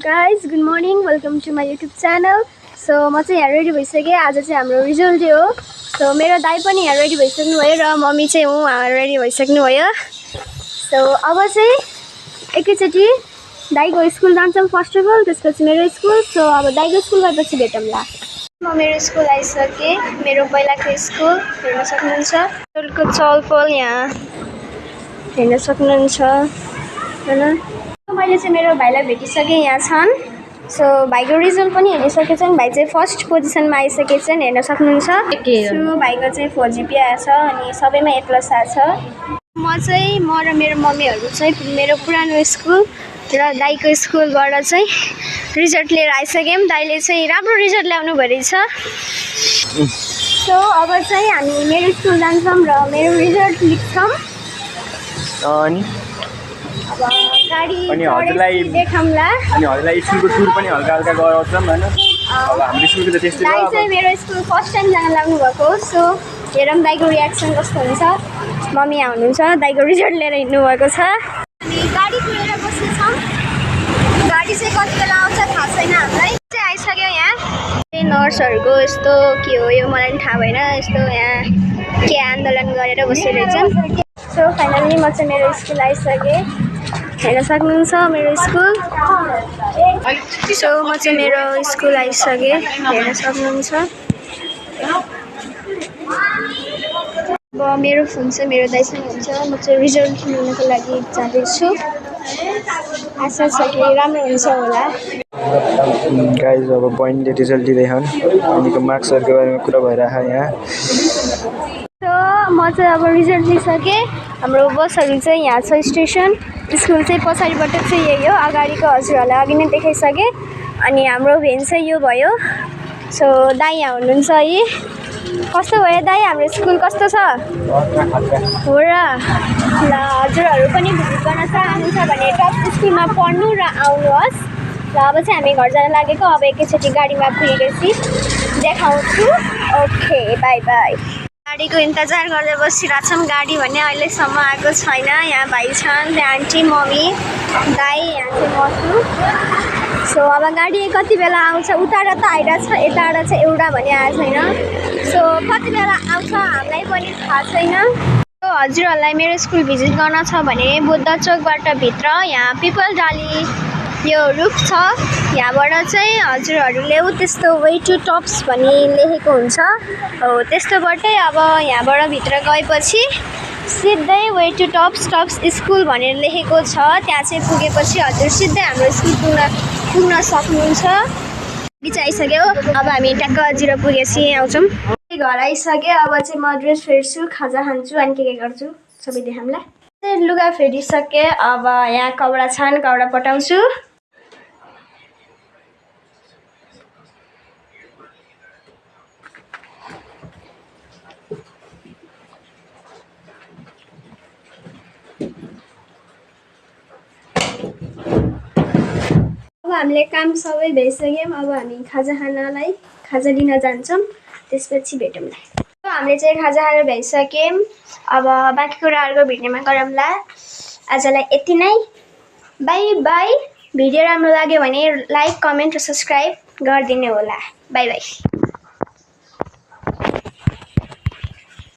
Guys, good morning. Welcome to my YouTube channel. So म चाहिँ यहाँ रेडी भइसकेँ. आज चाहिँ हाम्रो रिजल्ट डे हो. So मेरो दाइ पनि यहाँ रेडी भइसक्नु भयो र मम्मी चाहिँ उहाँ रेडी भइसक्नु भयो. So अब चाहिँ एकैचोटी दाइको स्कुल जान्छौँ फर्स्ट अफ अल, त्यसपछि मेरो स्कुल. So अब दाइको स्कुल गएपछि भेटौँला. म मेरो स्कुल आइसकेँ. मेरो पहिलाको स्कुल हेर्न सक्नुहुन्छ. स्कुलको चलपल यहाँ हेर्न सक्नुहुन्छ हैन. मैले चाहिँ मेरो भाइलाई भेटिसकेँ, यहाँ छन्. सो भाइको रिजल्ट पनि हेरिसकेको छन्. भाइ चाहिँ फर्स्ट पोजिसनमा आइसकेको छन्, हेर्न सक्नुहुन्छ. सो भाइको चाहिँ 4 GPA आएछ अनि सबैमा A+ आएछ. म र मेरो मम्मीहरू चाहिँ मेरो पुरानो स्कुल र दाइको स्कुलबाट चाहिँ रिजल्ट लिएर आइसक्यौँ. दाइले चाहिँ राम्रो रिजल्ट ल्याउनु भयो रहेछ. सो अब चाहिँ हामी मेरो स्कुल जान्छौँ र मेरो रिजल्ट लेख्छौँ. अब गाडी अनि हजुरलाई देखाउँला. अनि हजुरलाई स्कुलको टुर पनि हल्का हल्का गराउँछौँ हैन. अब हाम्रो स्कुलको त त्यस्तै हो. दाइ चाहिँ मेरो स्कुल फर्स्ट टाइम जान लाग्नु भएको. सो हेरौँ दाइको रियाक्सन कस्तो हुन्छ. मम्मी आउनुहुन्छ, दाइको रिजल्ट लिएर हिँड्नु भएको छ. अनि गाडी कुरेर बस्छौँ. गाडी चाहिँ कति बेला आउँछ थाहा छैन हामीलाई. चाहिँ आइसक्यो यहाँ. नर्सहरूको यस्तो के हो यो मलाई पनि थाहा भएन. यस्तो यहाँ के आन्दोलन गरेर बसिरहेछन्. सो फाइनली म चाहिँ मेरो स्कुल आइसकेँ. हेर्न सक्नुहुन्छ मेरो स्कुल. सो म चाहिँ मेरो स्कुल आइसकेँ, हेर्न सक्नुहुन्छ. अब मेरो फोन चाहिँ मेरो दाइसँग हुन्छ. म चाहिँ रिजल्ट लिनको लागि जाँदैछु. आशा छ कि राम्रो हुन्छ होला. गाइज अब बहिनीले रिजल्ट दिँदैछन्. बहिनीको मार्क्सहरूको बारेमा कुरा भइरहेको यहाँ. सो म चाहिँ अब रिजल्ट लिइसकेँ. हाम्रो बसहरू चाहिँ यहाँ छ. स्टेसन स्कुल चाहिँ पछाडिबाट चाहिँ यही हो. अगाडिको हजुरहरूलाई अघि नै देखाइसकेँ. अनि हाम्रो भेन चाहिँ यो भयो. सो दाइ यहाँ हुनुहुन्छ है. कस्तो भयो दाइ, हाम्रो स्कुल कस्तो छ हो र? ल हजुरहरू पनि भिजिट गर्न चाहनुहुन्छ भने टप स्कुलमा पढ्नु र आउनुहोस्. ल अब चाहिँ हामी घर जान लागेको. अब एकैचोटि गाडीमा पुगेपछि देखाउँछु. Okay by by. गाडीको इन्तजार गर्दै बसिरहेछौँ. गाडी भने अहिलेसम्म आएको छैन. यहाँ भाइ छन्, त्यहाँ आन्टी, मम्मी, दाइ, यहाँ चाहिँ म छु. सो अब गाडी कति बेला आउँछ. उताबाट त आइरहेछ, यताबाट चाहिँ एउटा भने आएको छैन. सो कति बेला आउँछ हामीलाई पनि थाहा छैन. सो हजुरहरूलाई मेरो स्कुल भिजिट गर्न छ भने बुद्ध चोकबाट भित्र यहाँ पिपल डाली यो रुख छ. यहाँबाट चाहिँ हजुरहरूले त्यस्तो वे टु टप्स भन्ने लेखेको हुन्छ हो. त्यस्तोबाटै अब यहाँबाट भित्र गएपछि सिधै वे टु टप्स स्कुल भनेर लेखेको छ. त्यहाँ चाहिँ पुगेपछि हजुर सिधै हाम्रो स्कुल पुग्न सक्नुहुन्छ. बिच आइसक्यो. अब हामी ट्याक्क 0 पुगेपछि आउँछौँ. घर आइसक्यो. अब चाहिँ म ड्रेस फेर्छु, खाजा खान्छु अनि के गर्छु सबै देखाउँला. लुगा फेरिसकेँ. अब यहाँ कपडा छन्, कपडा पठाउँछु. अब हामीले काम सबै भइसक्यौँ. अब हामी खाजा लिन जान्छौँ. त्यसपछि भेटौँला. हामीले चाहिँ खाजा खाएर भइसक्यौँ. अब बाँकी कुराहरूको भिडियोमा गरौँला. आजलाई यति नै. By by. भिडियो राम्रो लाग्यो भने लाइक, कमेन्ट र सब्सक्राइब गरिदिनु होला. By by.